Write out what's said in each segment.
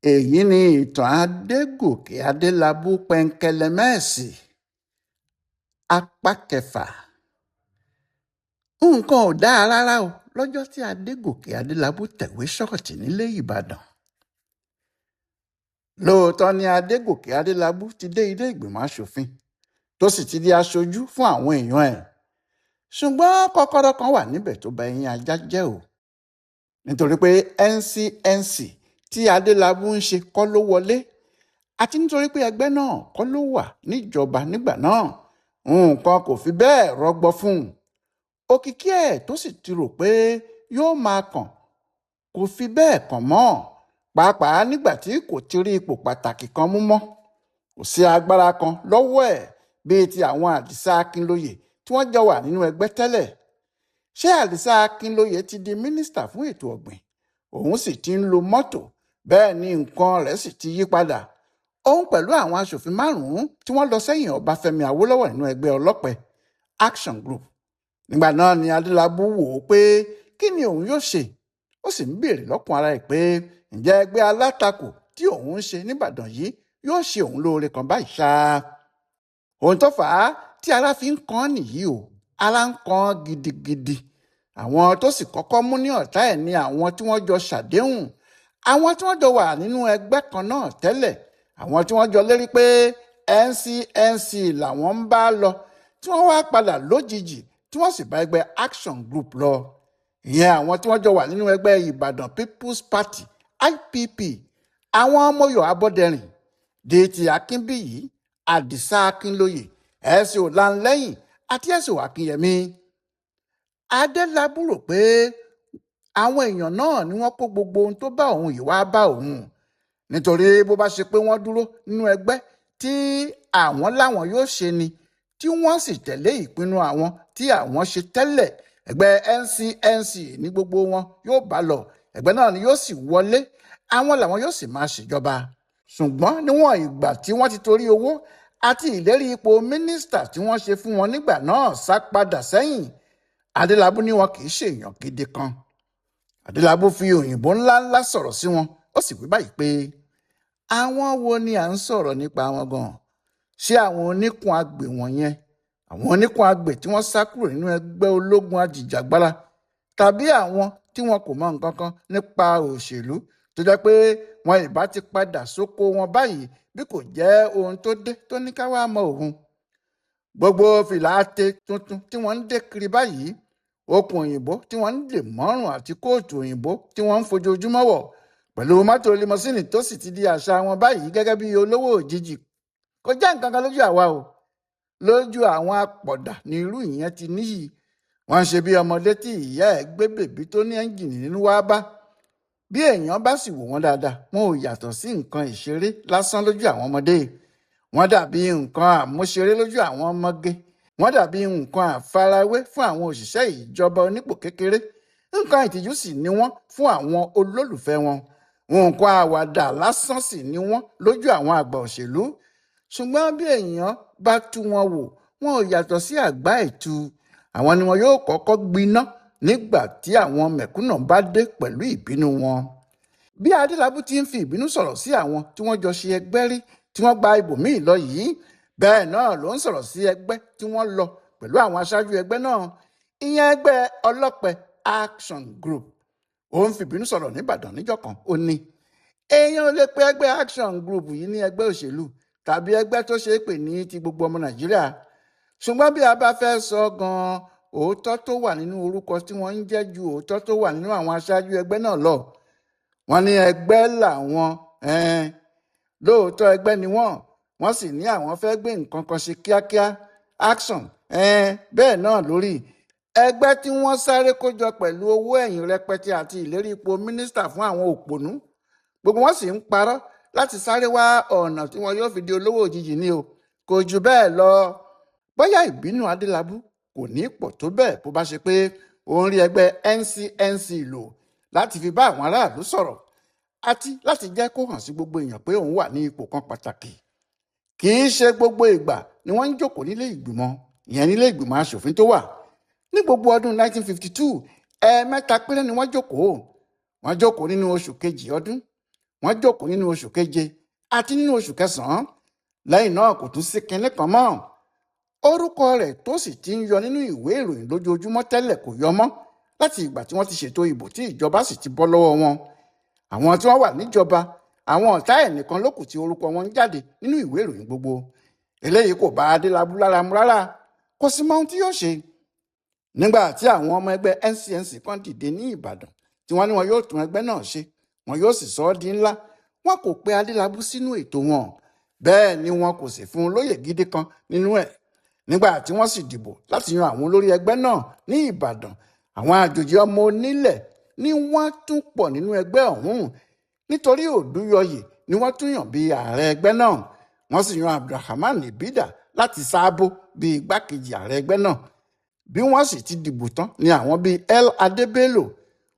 Èyí ni ìtàn Adégòkè Adélábù Pẹ́ńkẹ́lẹ́mẹ́ẹ̀sì, apá kẹfà. Nǹkan ò dáa rárá o lọ́jọ́ tí Adégòkè Adélábù tẹ̀wé ṣọ́ọ̀tì nílé Ìbàdàn. Lóòótọ́ ni Adégòkè Adélábù ti dé ilé ìgbìmọ̀ asòfin tó sì ti di aṣojú fún àwọn èèyàn ẹ̀. Ṣùgbọ́n kọ́kọ́rọ́ kan wà níbẹ̀ tó ba ẹyin ajá jẹ́ o. Nítorí pé NCNC tí Adélábù ń ṣe kọ́ ló wọlé, àti nítorí pé ẹgbẹ́ náà kọ́ ló wà níjọba nígbà náà, nǹkan kò fi bẹ́ẹ̀ rọgbọ fún un. Òkìkí ẹ̀ tó sì ti rò pé yóò máa kàn kò fi bẹ́ẹ̀ kàn mọ́, pàápàá nígbà tí kò ti rí ipò pàtàkì kan mú mọ́. Kò sí agbára kan lọ́wọ́ ẹ̀ bíi ti àwọn Àdìsá Akínlóye tí wọ́n jọ wà nínú ẹgbẹ́ tẹ́lẹ̀. Ṣé Àdìsá Akínlóye ti di mínísítà fún ètò ọ̀gbìn? Òun sì ti ń lo mọ́tò, bẹ́ẹ̀ ni nǹkan rẹ̀ sì ti yí padà. Òun pẹ̀lú àwọn aṣòfin márùn-ún tí wọ́n lọ sẹ́yìn Ọbáfẹ́mi Awólọ́wọ̀ nínú ẹgbẹ́ ọlọ́pẹ Action Group. Nígbà náà ni Adélábù wò ó pé kí ni òun yóò ṣe. Ó sì ń béèrè lọ́kàn ara ẹ̀ pé ǹjẹ́ ẹgbẹ́ alátakò tí òun ń ṣe n'Ìbàdàn yìí yóò ṣe òun lóore kan báyìí ṣá. Ohun tó fà á tí ara fi ń kan nìyí o, ara ń kan gidigidi. Àwọn tó sì kọ́kọ́ mú ní ọ̀tá ẹ̀ ni àwọn tí wọ́n jọ ṣàdéhùn, àwọn tí wọ́n jọ wà nínú ẹgbẹ́ kan náà tẹ́lẹ̀, àwọn tí wọ́n jọ lérí pé NCNC làwọn ń bá lọ, tí wọ́n wá padà lójijì tí wọ́n sì bá ẹgbẹ́ Action Group lọ. Ìyẹn àwọn tí wọ́n jọ wà nínú ẹgbẹ́ Ìbàdàn People's Party IPP, àwọn Mọ́yọ̀ Abọ́dẹrìn, Déètì Akínbíyì, Àdìsá Akínlóye, S.O. Lanlẹ́yìn àti S.O. Akínyẹmí. Adélábù rò pé àwọn èèyàn náà ni wọ́n kó gbogbo ohun tó bá òun yìí wá bá òun. Nítorí bó bá ṣe pé wọ́n dúró nínú ẹgbẹ́ tí àwọn láwọn yóò ṣe ni, tí wọ́n sì tẹ̀lé ìpinnu àwọn tí àwọn ṣe tẹ́lẹ̀, ẹgbẹ́ NCNC ní gbogbo wọn yóò bá lọ, ẹgbẹ́ náà ni yóò sì wọlé, àwọn làwọn yóò sì máa ṣèjọba. Ṣùgbọ́n níwọ̀n ìgbà tí wọ́n ti torí owó àti ìlérí ipò mínísítà tí wọ́n ṣe fún wọn nígbà náà sá padà sẹ́yìn, Adélábù ní wọn kì í ṣe èèyàn gidi kan. Adélábù fi òyìnbó ńláńlá sọ̀rọ̀ sí wọn, ó sì wí báyìí pé àwọn wo ni à ń sọ̀rọ̀ nípa wọn gan-an? Ṣé àwọn oníkun agbè wọ̀nyẹn, àwọn oníkun agbè tí wọ́n sá kúrò nínú ẹgbẹ́ ológun ajìjàgbara, tàbí àwọn tí wọn kò mọ nǹkan kan nípa òṣèlú tó jẹ́ pé wọn ìbá ti padà sóko wọn báyìí bí kò jẹ́ ohun tó dé tó ní ká wá mọ òun. Gbogbo fìlà ate tuntun tí wọ́n ń dé kiri báyìí, okùn òyìnbó tí wọ́n ń dè mọ́rùn àti kóòtù òyìnbó tí wọ́n ń fojoojúmọ́ wọ̀ pẹ̀lú mọ́tò limosíìnì tó sì ti di àṣà wọn báyìí gẹ́gẹ́ bí olówó òjijì, kò jẹ́ nǹkan kan lójú àwa o. Lójú àwọn apọ̀dà ní irú ìyẹn ti níyì. Wọ́n ń ṣe bí ọmọdé tí ìyá ẹ̀ gbé bèbí tó ní ẹ́ńjìnì nínú wá bá. Bí èèyàn bá sì wò wọ́n dáadáa, wọn ò yàtọ̀ sí nǹkan ìṣeré lásán lójú àwọn ọmọdé. Wọ́n dàbí nǹkan àmúṣeré lójú àwọn ọmọge. Wọ́n dàbí nǹkan àfarawé fún àwọn òṣìṣẹ́ ìjọba onípò kékeré. Nǹkan ìtìjú sì ni wọ́n fún àwọn olólùfẹ́ wọn. Nǹkan àwàdà lásán sì ni wọ́n lójú àwọn àgbà òṣèlú. Ṣùgbọ́n bí èèyàn bá tú wọn wò, wọn ò yàtọ̀ sí àgbá ìtú. Àwọn ni wọn yóò kọ́kọ́ gbiná nígbà tí àwọn mẹ̀kúnnà bá dé pẹ̀lú ìbínú wọn. Bí Adélábù ti ń fi ìbínú sọ̀rọ̀ sí àwọn tí wọ́n jọ ṣe ẹgbẹ́ rí tí wọ́n gba ibòmíì lọ yìí, bẹ́ẹ̀ náà ló ń sọ̀rọ̀ sí ẹgbẹ́ tí wọ́n lọ pẹ̀lú àwọn aṣáájú ẹgbẹ́ náà, ìyẹn ẹgbẹ́ ọlọ́pẹ Action Group. Ó ń fi ìbínú sọ̀rọ̀ n'Ìbàdàn níjọ́ kan, ó ní èèyàn ò lè pe ẹgbẹ́ Action Group yìí ní ẹgbẹ́ òṣèlú tàbí ẹgbẹ́ tó ṣe é pè ní ti gbogbo ọmọ Nàìjíríà. Ṣùgbọ́n bí a bá fẹ́ sọ gan-an, òótọ́ tó wà nínú orúkọ tí wọ́n ń jẹ́ ju òótọ́ tó wà nínú àwọn aṣáájú ẹgbẹ́ náà lọ. Wọ́n ní ẹgbẹ́ làwọn, lóòótọ́ ẹgbẹ́ ni wọ́n, wọ́n sì ní àwọn fẹ́ gbé nǹkan kan ṣe kíákíá. Action, bẹ́ẹ̀ náà lórí ẹgbẹ́ tí wọ́n sáré kójọ pẹ̀lú owó ẹ̀yìn rẹpẹtẹ àti ìlérí ipò mínísítà fún àwọn òpònú. Gbogbo wọn sì ń parọ́ láti sáré wá ọ̀nà tí wọn yóò fi di olówó òjijì ni o. Kò jù bẹ́ẹ̀ lọ. Bóyá ìbínú Adélábù kò ní pọ̀ tó bẹ́ẹ̀ bó bá ṣe pé òun rí ẹgbẹ́ NCNC lò láti fi bá àwọn aráàlú sọ̀rọ̀ àti láti jẹ́ kó hàn sí gbogbo èèyàn pé òun wà ní ipò kan pàtàkì. Kì í ṣe gbogbo ìgbà ni wọ́n ń jókòó nílé ìgbìmọ̀, ìyẹn nílé ìgbìmọ̀ asòfin tó wà. Ní gbogbo ọdún 1952, ẹ̀ẹ̀mẹ́ta péré ni wọ́n jókòó. Wọ́n jókòó nínú oṣù kejì ọdún, Wọ́n jókòó nínú oṣù keje àti nínú oṣù kẹsàn-án. Lẹ́yìn náà kò tún sí kinní kan mọ́. Orúkọ rẹ̀ tó sì ti ń yọ nínú ìwé ìròyìn lójoojúmọ́ tẹ́lẹ̀ kò yọ mọ́ láti ìgbà tí wọ́n ti ṣètò ìbò tí ìjọba sì ti bọ́ lọ́wọ́ wọn. Àwọn tí wọ́n wà níjọba, àwọn ọ̀tá ẹ̀ nìkan ló kù tí orúkọ wọn ń jáde nínú ìwé ìròyìn gbogbo. Eléyìí kò bá Adélábù lára mu rárá, kò sì mọ ohun tí yóò ṣe. Nígbà tí àwọn ọmọ ẹgbẹ́ NCNC kan dìde ní Ìbàdàn tí wọ́n ní wọn yóò tún ẹgbẹ́ náà ṣe, wọn yóò sì sọ ọ́ di ńlá, wọn kò pe Adélábù sínú ètò wọn. Bẹ́ẹ̀ ni wọn kò sì fún un lóyè gidi kan nínú ẹ̀. Nígbà tí wọ́n sì dìbò láti yan àwọn olórí ẹgbẹ́ náà ní Ìbàdàn, àwọn àjòjì ọmọ onílẹ̀ ni wọ́n tún pọ̀ nínú ẹgbẹ́ ọ̀hún. Nítorí Òdúyọyè ni wọ́n tún yàn bí ààrẹ ẹgbẹ́ náà. Wọ́n sì yan Abdulrahman Ibida láti Sáàbò bí igbákejì ààrẹ ẹgbẹ́ náà. Bí wọ́n sì ti dìbò tán ni àwọn bíi L. Adébélò,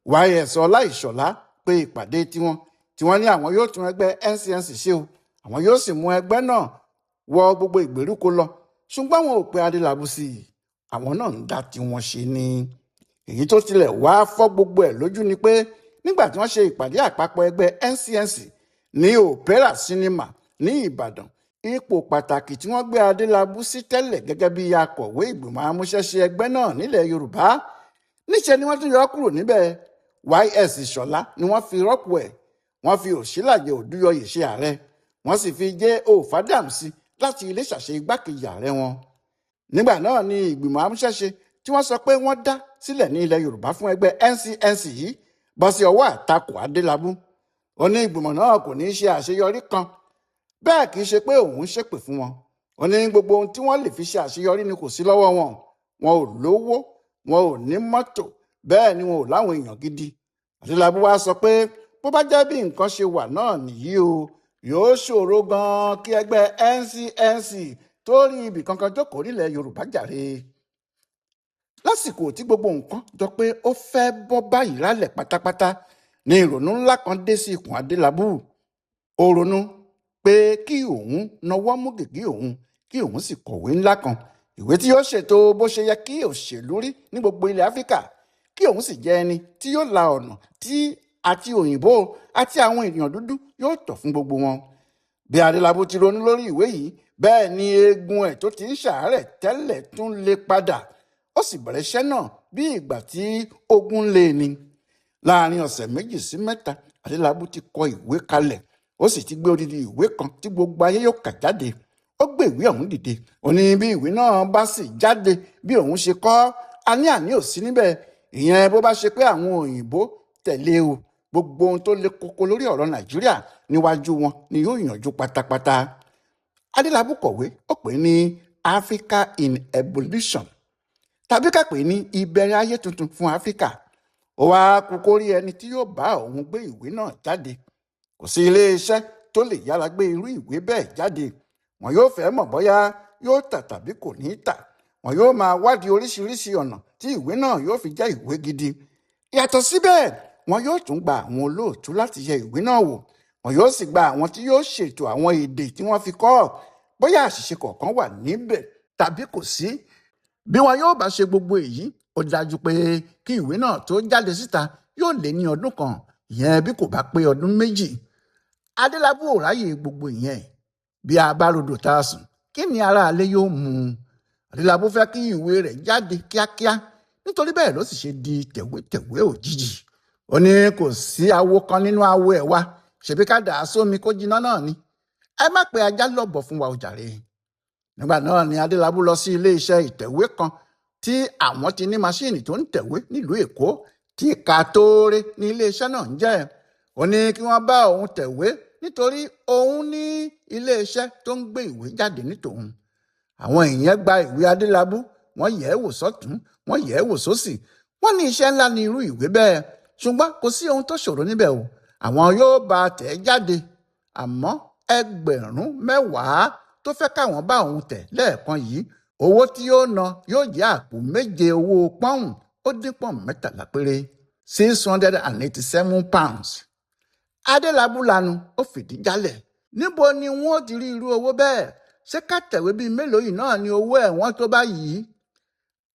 YS Ọláìṣọ̀lá pé ìpàdé tiwọn tí wọ́n ní àwọn yóò tún ẹgbẹ́ NCNC ṣe o, àwọn yóò sì mú ẹgbẹ́ náà wọ gbogbo ìgbèríko lọ. Ṣùgbọ́n wọn ò pe Adélábù sí i, àwọn náà ń dá tiwọn ṣe ni. Èyí tó tilẹ̀ wá fọ́ gbogbo ẹ̀ lójú ni pé nígbà tí wọ́n ṣe ìpàdé àpapọ̀ ẹgbẹ́ NCNC ní Opera Cinema ní Ìbàdàn, ipò pàtàkì tí wọ́n gbé Adélábù sí tẹ́lẹ̀ gẹ́gẹ́ bí akọ̀wé ìgbìmọ̀ amúṣẹ́ṣe ẹgbẹ́ náà nílẹ̀ Yorùbá, níṣẹ́ ni wọ́n tún yọ ọ́ kúrò níbẹ̀. YS Ìṣọ̀lá ni wọ́n fi rọ́pò ẹ̀. Wọ́n fi Òṣìlàjẹ Òdúyọyè ṣe ààrẹ, wọ́n sì fi J.O. Fádàmsí láti Iléṣà ṣe igbákejì ààrẹ wọn. Nígbà náà ni ìgbìmọ̀ amúṣẹ́ṣe tí wọ́n sọ pé wọ́n dá sílẹ̀ ní ilẹ̀ Yorùbá fún ẹgbẹ́ NCNC yìí bọ́ sí ọwọ́ àtakò Adélábù. Ó ní ìgbìmọ̀ náà kò ní í ṣe àṣeyọrí kan, bẹ́ẹ̀ kì í ṣe pé òun ṣépè fún wọn. Ó ní gbogbo ohun tí wọ́n lè fi ṣe àṣeyọrí ni kò sí lọ́wọ́ wọn. Wọn ò lówó, wọn ò ní mọ́tò, bẹ́ẹ̀ ni wọn ò láwọn èèyàn gidi. Adélábù wá sọ pé bó bá jẹ́ bí nǹkan ṣe wà náà nìyí o, yóò ṣòro gan-an kí ẹgbẹ́ NCNC tó rí ibì kankan jókòó nílẹ̀ Yorùbá jàre. Lásìkò tí gbogbo nǹkan jọ pé ó fẹ́ bọ́ báyìí rálẹ̀ pátápátá ni ìrònú ńlá kan dé sí ikùn Adélábù. Ó ronú pé kí òun nawọ́ mú gègé òun, kí òun sì kọ̀wé ńlá kan, ìwé tí yóò ṣètò bó ṣe yẹ kí òṣèlú rí ní gbogbo ilẹ̀ Áfíríkà, kí òun sì jẹ́ ẹni tí yóò la ọ̀nà tí àti òyìnbó àti àwọn ènìyàn dúdú yóò tọ̀ fún gbogbo wọn. Bí Adélábù ti ronú lórí ìwé yìí, bẹ́ẹ̀ ni eegun ẹ̀ tó ti ń ṣàárẹ̀ tẹ́lẹ̀ tún lè padà. Ó sì bẹ̀rẹ̀ iṣẹ́ náà bí ìgbà tí ogun lé ni. Láàárín ọ̀sẹ̀ 2 sí 3, Adélábù ti kọ ìwé kalẹ̀. Ó sì ti gbé odidi ìwé kan tí gbogbo ayé yóò kà jáde. Ó gbé ìwé ọ̀hún dìde. Ó ní bí ìwé náà bá sì jáde bí òun ṣe kọ, àní àní ò sí níbẹ̀. Ìyẹn bó bá ṣe pé àwọn òyìnbó tẹ̀lé o, gbogbo ohun tó le koko lórí ọ̀rọ̀ Nàìjíríà níwájú wọn ni yóò yanjú pátápátá. Adélábù kọ̀wé, ó pè é ní Africa in Evolution, tàbí ká pè é ní ìbẹ̀rẹ̀ ayé tuntun fún Áfíríkà. Ó wá kú kó rí ẹni tí yóò bá òun gbé ìwé náà jáde. Kò sí iléeṣẹ́ tó lè yára gbé irú ìwé bẹ́ẹ̀ jáde. Wọn yóò fẹ́ mọ̀ bóyá yóò tà tàbí kò ní tà. Wọn yóò máa wádìí oríṣiríṣi ọ̀nà tí ìwé náà yóò fi jẹ́ ìwé gidi. Yàtọ̀ síbẹ̀, wọn yóò tún gba àwọn olóòtú láti yẹ ìwé náà wò. Wọn yóò sì gba àwọn tí yóò ṣètò àwọn èdè tí wọ́n fi kọ, bóyá àṣìṣe kọ̀ọ̀kan wà níbẹ̀ tàbí kò sí. Bí wọn yóò bá ṣe gbogbo èyí, ó dájú pé kí ìwé náà tó jáde síta yóò lé ní ọdún kan, ìyẹn bí kò bá pé ọdún 2. Adélábù ò ráyè gbogbo ìyẹn. Bí a bá rodò tá a sùn, kí ni ará alẹ́ yóò mú un? Adélábù fẹ́ kí ìwé rẹ̀ jáde kíákíá, nítorí bẹ́ẹ̀ ló sì ṣe di tẹ̀wétẹ̀wé òjijì. Ó ní kò sí awo kan nínú awo ẹ̀ wa, ṣebí ká dà á sómi kó jiná náà ni. Ẹ má pe ajá lọ́bọ̀ fún wa o jàre. Nígbà náà ni Adélábù lọ sí ilé-iṣẹ́ ìtẹ̀wé kan tí àwọn ti ní maṣíìnì tó ń tẹ̀wé nílùú Èkó, tí Kàtóore ní ilé-iṣẹ́ náà ń jẹ́. Ó ní kí wọ́n bá òun tẹ̀wé nítorí òun ní ilé-iṣẹ́ tó ń gbé ìwé jáde ní tòun. Àwọn èèyàn gba ìwé Adélábù, wọ́n yẹ̀ ẹ́ wò sọ́tún, wọ́n yẹ̀ ẹ́ wò sósì. Wọ́n ní iṣẹ́ ńlá ní irú ìwé bẹ́ẹ̀, ṣùgbọ́n kò sí ohun tó ṣòro níbẹ̀ o. Àwọn yóò bá tẹ̀ ẹ́ jáde, àmọ́ 10,000 tó fẹ́ káwọn bá òun tẹ̀ lẹ́ẹ̀kan yìí, owó tí yóò ná yóò jẹ́ àpò 7 owó pọ́ùn ó dín pọ́ùn 13 péré, £687. Adélábù lanu, ó fìdí jálẹ̀. Níbo ni wọ́n ti rí irú owó bẹ́ẹ̀? Ṣé ká tẹ̀wé bíi mélòó yìí náà ni owó ẹ̀ wọ́n tó báyìí?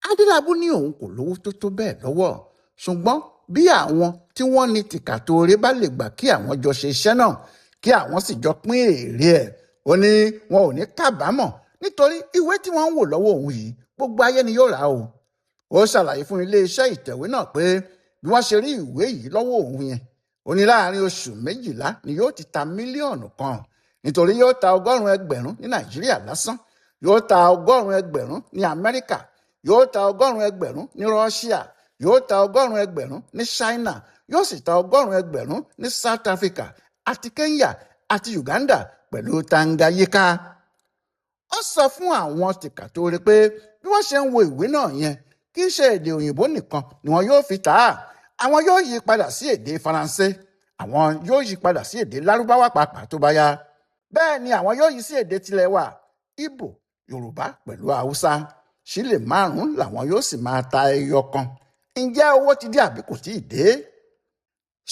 Adélábù ní òun kò lówó tó tó bẹ́ẹ̀ lọ́wọ́, ṣùgbọ́n Bí àwọn tí wọ́n ní tìkàtóore bá lè gbà kí àwọn jọ ṣe iṣẹ́ náà, kí àwọn sì jọ pín èrè ẹ̀, ó ní wọn ò ní kábàámọ̀, nítorí ìwé tí wọ́n ń wò lọ́wọ́ òun yìí, gbogbo ayé ni yóò rà o. Ó ṣàlàyé fún iléeṣẹ́ ìtẹ̀wé náà pé bí wọ́n ṣe rí ìwé yìí lọ́wọ́ òun yẹn, ó ní láàrin oṣù 12 ni yóò ti ta 1 mílíọ̀nù, nítorí yóò ta 100,000 ní Nàìjíríà lásán, yóò ta 100,000 ní Amẹ́ríkà, yóò ta 100,000 ní Russia, yóò ta 100,000 ní China, yóò sì ta 100,000 ní South Africa àti Kenya àti Uganda pẹ̀lú Tanganyika. Ó sọ fún àwọn tìkàtóore pé bí wọ́n ṣe ń wo ìwé náà yẹn, kì í ṣe èdè òyìnbó nìkan ni wọn yóò fi tà á. Àwọn yóò yí padà sí èdè Faransé, àwọn yóò yí padà sí èdè Lárúbáwá pàápàá tó bá yá. Bẹ́ẹ̀ ni àwọn yóò yí sí èdè tilẹ̀ wa, Ìgbò, Yorùbá pẹ̀lú Haúsá. Sílè 5 làwọn yóò sì máa ta ẹyọ kan. Ǹjẹ́ owó ti dé àbí kò tí ì dé?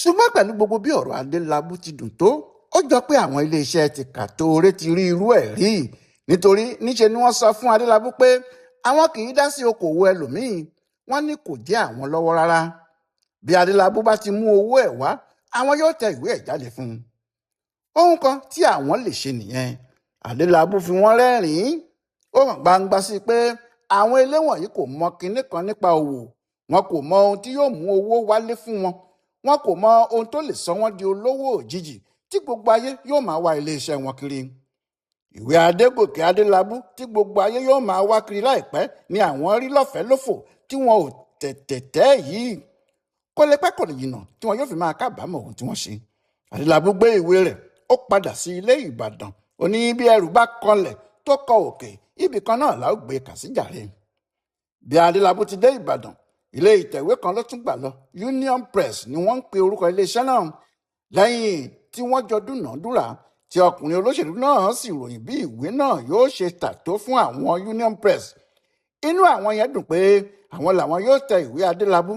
Ṣùgbọ́n pẹ̀lú gbogbo bí ọ̀rọ̀ Adélábù ti dùn tó, ó jọ pé àwọn iléeṣẹ́ tìkàtóore ti rí irú ẹ̀ rí, nítorí níṣe ni wọ́n sọ fún Adélábù pé àwọn kì í dá sí okòwò ẹlòmíín. Wọ́n ní kò jẹ́ àwọn lọ́wọ́ rárá. Bí Adélábù bá ti mú owó ẹ̀ wá, àwọn yóò tẹ ìwé ẹ̀ jáde fún un. Ohun kan tí àwọn lè ṣe nìyẹn. Adélábù fi wọ́n rẹ́rìn-ín. Ó hàn gbangba sí pé àwọn ilé wọ̀nyí kò mọ kinní kan nípa òwò. Wọn kò mọ ohun tí yóò mú owó wálé fún wọn. Wọn kò mọ ohun tó lè sọ wọ́n di olówó òjijì tí gbogbo ayé yóò máa wá iléeṣẹ́ wọn kiri. Ìwé Adégòkè Adélábù tí gbogbo ayé yóò máa wá kiri láìpẹ́ ni àwọn rí lọ́fẹ̀ẹ́ lófò tí wọn ò tẹ̀tẹ̀ tẹ́ yìí. Kò lè pẹ́, kò lè jìnnà tí wọn yóò fi máa kábàámọ̀ ohun tí wọ́n ṣe. Adélábù gbé ìwé rẹ̀, ó padà sí ilé Ìbàdàn. Ó ní bí ẹrù bá kọlẹ̀ tó kọ òkè, ibì kan náà la ó gbé kà sí jàre. Bí Adélábù ti dé Ìbàdàn, ilé ìtẹ̀wé kan ló tún gbà lọ. Union Press ni wọ́n ń pe orúkọ iléeṣẹ́ náà. Lẹ́yìn tí wọ́n jọ dúnàádúrà, tí ọkùnrin olóṣèlú náà sì ròyìn bí ìwé náà yóò ṣe tà tó fún àwọn Union Press, inú àwọn yẹn dùn pé àwọn làwọn yóò tẹ ìwé Adélábù.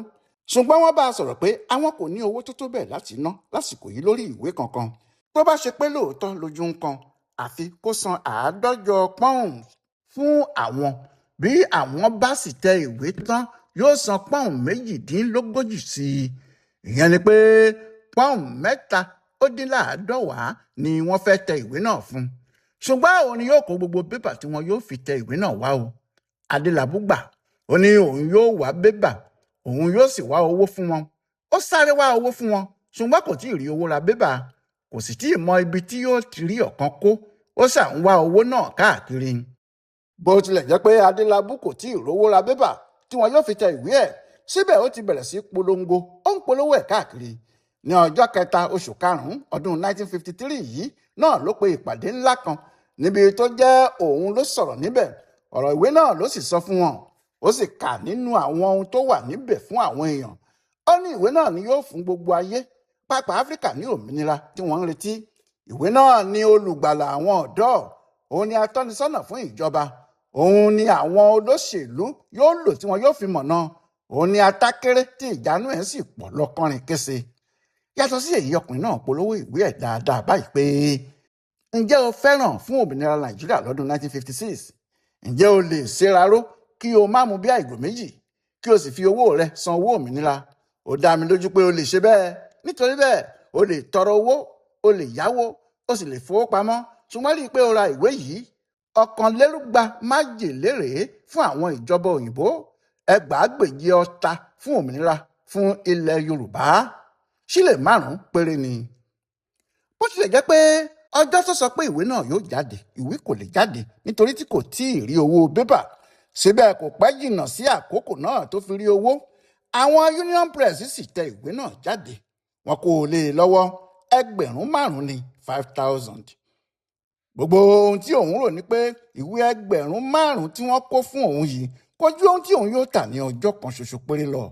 Ṣùgbọ́n wọ́n bá a sọ̀rọ̀ pé àwọn kò ní owó tó tó bẹ́ẹ̀ láti ná lásìkò yìí lórí ìwé kankan. Tó bá ṣe pé lóòótọ́ lójú ń kan, àfi kó san 150 pọ́ùn fún àwọn. Bí àwọn bá sì tẹ ìwé tán, yóò san pọ́ùn 38 sí i. Ìyẹn ni pé pọ́ùn 183 ni wọ́n fẹ́ tẹ ìwé náà fún, ṣùgbọ́n òun ni yóò kó gbogbo bébà tí wọn yóò fi tẹ ìwé náà wá o. Adélábù gbà. Ó ní òun yóò wá bébà, òun yóò sì wá owó fún wọn. Ó sáré wá owó fún wọn, ṣùgbọ́n kò tí ì rí owó ra bébà, kò sì tí ì mọ ibi tí yóò ti rí ọ̀kan kó. Ó ṣà ń wá owó náà káàkiri. Bó tilẹ̀ jẹ́ pé Adélábù kò tí ì rówó ra bébà tí wọn yóò fi tẹ ìwé ẹ̀, síbẹ̀ ó ti bẹ̀rẹ̀ sí polongo, ó ń polówó ẹ̀ káàkiri. Ní ọjọ́ 3 oṣù 5 ọdún 1953 yìí náà ló pe ìpàdé ńlá kan níbi tó jẹ́ òun ló sọ̀rọ̀ níbẹ̀. Ọ̀rọ̀ ìwé náà ló sì sọ fún wọn, ó sì kà nínú àwọn ohun tó wà níbẹ̀ fún àwọn èèyàn. Ó ní ìwé náà ni yóò fún gbogbo ayé, pàápàá Áfíríkà, ní òmìnira tí wọ́n ń retí. Ìwé náà ni olùgbàlà àwọn ọ̀dọ́, òun ni atọ́nisọ́nà fún ìjọba, òun ni àwọn olóṣèlú yóò lò tí wọn yóò fi mọ̀nà, òun ni atákéré tí ìjánu ẹ̀ sì pọ̀ lọ́kànrin kése. Yàtọ̀ sí èyí, ọkùnrin náà polówó ìwé ẹ̀ dáadáa báyìí pé: Ǹjẹ́ o fẹ́ràn fún òmìnira Nàìjíríà lọ́dún 1956? Ǹjẹ́ o lè ṣèraró kí o má mu bí àìgò méjì, kí o sì fi owó rẹ san owó òmìnira? Ó dá mi lójú pé o lè ṣe bẹ́ẹ̀. Nítorí bẹ́ẹ̀, o lè tọrọ owó, o lè yáwó, o sì lè fowó pamọ́, ṣùgbọ́n rí i pé o ra ìwé yìí. 201 májèlé rèé fún àwọn ìjọba òyìnbó, 2,200 ọta fún òmìnira fún ilẹ̀ Yorùbá. Sílè 5 péré ni. Bó tilẹ̀ jẹ́ pé ọjọ́ tó sọ pé ìwé náà yóò jáde, ìwé kò lè jáde nítorí tí kò tí ì rí owó bébà, síbẹ̀ kò pẹ́ jìnnà sí àkókò náà tó fi rí owó. Àwọn Union Press sì tẹ ìwé náà jáde, wọn kò lè lọ́wọ́. 5,000 ní, 5,000. Gbogbo ohun tí òun rò ní pé ìwé 5,000 tí wọ́n kó fún òun yìí kò ju ohun tí òun yóò tà ní ọjọ́ kan ṣoṣo péré lọ.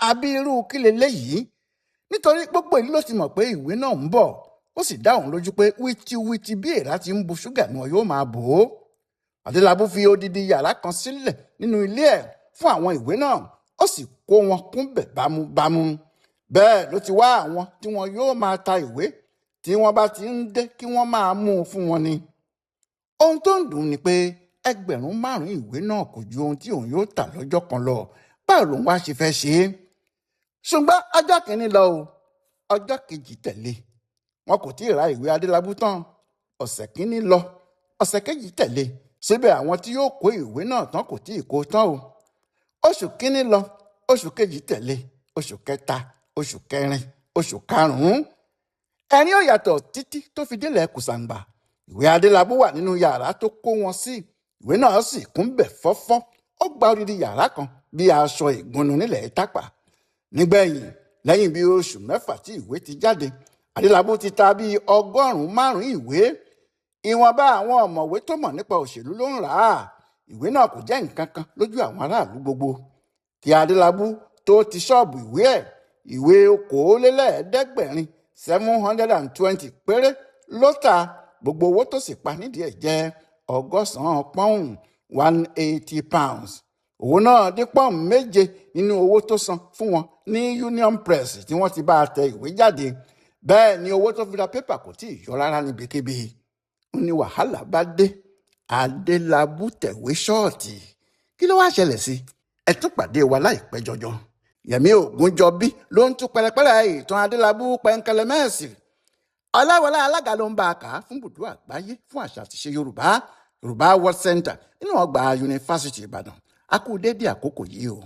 Àbí irú kí leléyìí? Nítorí gbogbo ìlú ló ti mọ̀ pé ìwé náà ń bọ̀. Ó sì dá òun lójú pé wìtìwìtì bí èèrà ti ń bu ṣúgà ni wọn yóò máa bò ó. Adélábù fi odidi yàrá kan sílẹ̀ nínú ilé ẹ̀ fún àwọn ìwé náà, ó sì kó wọn kúnbẹ̀ bámúbámú. Bẹ́ẹ̀ ló ti wá àwọn tí wọn yóò máa ta ìwé, tí wọ́n bá ti ń dé kí wọ́n máa mú un fún wọn ni. Ohun tó ń dùn ni pé 5,000 ìwé náà kò ju ohun tí òun yóò tà lọ́jọ́ kan lọ. Báwo lòun wá ṣe fẹ́ ṣe é? Ṣùgbọ́n ọjọ́ kìíní lọ o, ọjọ́ kejì tẹ̀lé, wọn kò tí ì ra ìwé Adélábù tán. Ọ̀sẹ̀ kìíní lọ, ọ̀sẹ̀ kejì tẹ̀lé, síbẹ̀ àwọn tí yóò kó ìwé náà tán kò tí ì kó tán o. Oṣù kìíní lọ, oṣù kejì tẹ̀lé, oṣù kẹta, oṣù kẹrin, oṣù karùn-ún. Ẹ̀rín ò yàtọ̀ títí tó fi délẹ̀ Kùsàǹgbà. Ìwé Adélábù wà nínú yàrá tó kó wọn sí. Ìwé náà sì kún bẹ̀ fọ́fọ́. Ó gba odidi yàrá kan bí aṣọ ìgbọnnu nílẹ̀ Tápà. Nígbẹ̀yìn, lẹ́yìn bí oṣù 6 tí ìwé ti jáde, Adélábù ti ta bí 500 ìwé. Ìwọ̀nba àwọn ọ̀mọ̀wé tó mọ̀ nípa òṣèlú ló ń rà á. Ìwé náà kò jẹ́ nǹkan kan lójú àwọn aráàlú gbogbo. Kí Adélábù tó ti ṣọ́ọ̀bù ìwé ẹ̀, ìwé 720 720 péré ló ta. Gbogbo owó tó sì pa nídìí ẹ̀ jẹ́ 180 pọ́ùn, £180. Owó náà dín pọ́ùn 7 nínú owó tó san fún wọn ní Union Press tí wọ́n ti bá a tẹ ìwé jáde. Bẹ́ẹ̀ ni owó tó fi ra pépà kò tí ì yọ rárá níbikíbi. Ó ní wàhálà bá dé. Adélábù tẹ̀wé ṣọ́ọ̀tì. Kí ló wá ṣẹlẹ̀ sí? Ẹ tún pàdé wa láìpẹ́ jọjọ. Yẹmí Ògúnjọbí ló ń tú pẹrẹpẹrẹ ìtàn Adélábù pẹ̀ǹkẹlẹmẹ́ẹ̀sì. Ọláwọlá Alága ló ń bá a kà á fún bùdó àgbáyé fún àṣà àtiṣe Yorùbá, Yorùbá World Center nínú ọgbà Yunifásítì Ìbàdàn. A kú déédéé àkókò yìí o.